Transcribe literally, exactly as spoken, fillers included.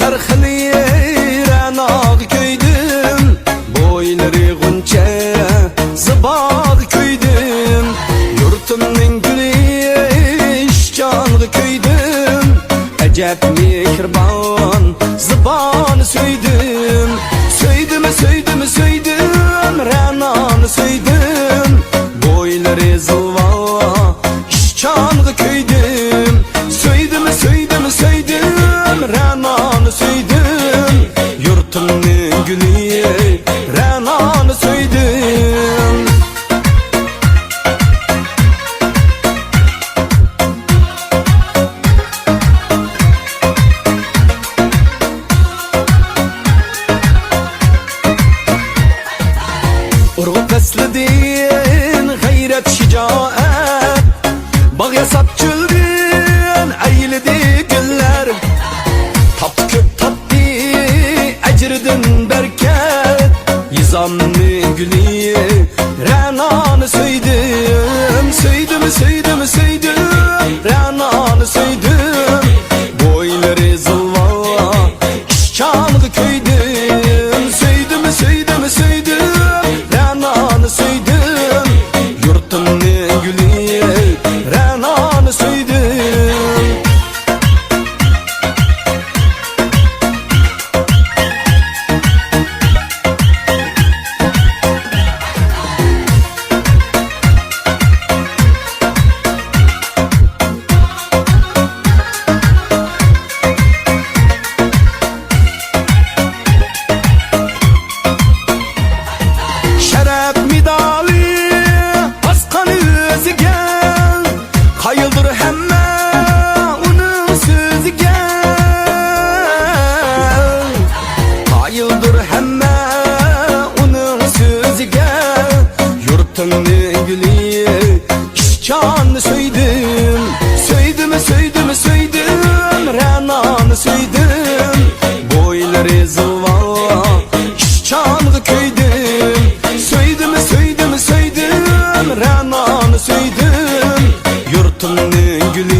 ھەر خىل رەناغا كۆيدۈم، بويلىرى غۇنچە زىباغا كۆيدۈم. يۇرتۇمنىڭ گۈلى ئىشچانغا كۆيدۈم، ئەجەب مېھرىبان زىبانى سۆيدۈم. سۆيدۈم، سۆيدۈم، سۆيدۈم، رەنانى سۆيدۈم، بويلىرى زىلۋا ئىشچانغا كۆيدۈم. سۆيدۈم، سۆيدۈم، سۆيدۈم، رەنانى سۆيدۈم، يۇرتۇمنىڭ گۈلى رەنانى سۆيدۈم. ئۇرغۇپ پەسلىدىن غەيرەت، شىجائەت، باغ ياساپ چۆلدىن ئەيلىدى گۈللەر. تاپتى كۆپ تاپتى ئەجرىدىن بەرىكەت، يېزامنى گۈلى رەنانى سۆيدۈم. سۆيدۈم، سۆيدۈم، سۆيدۈم، رەنانى سۆيدۈم، بويلىرى زىلۋا ئىشچانغا كۆيدۈم. سۆيدۈم، سۆيدۈم، سۆيدۈم، رەنانى سۆيدۈم، يۇرتۇمنىڭ گۈلى رەنانى سۆيدۈم. شەرەپ مېدالى ئاسقان ئۆزىگە، قايىلدۇر ھەممە ئۇنىڭ سۆزىگە. قايىلدۇر ھەممە ئۇنىڭ سۆزىگە، يۇرتۇمنىڭ گۈلى ئىشچاننى سۆيدۈم. سۆيدۈم، سۆيدۈم، سۆيدۈم، رەنانى سۆيدۈم، بويلىرى زىلۋا ئىشچانغا كۆيدۈم. سۆيدۈم، سۆيدۈم، سۆيدۈم، رەنانى سۆيدۈم، يۇرتۇمنىڭ گۈلى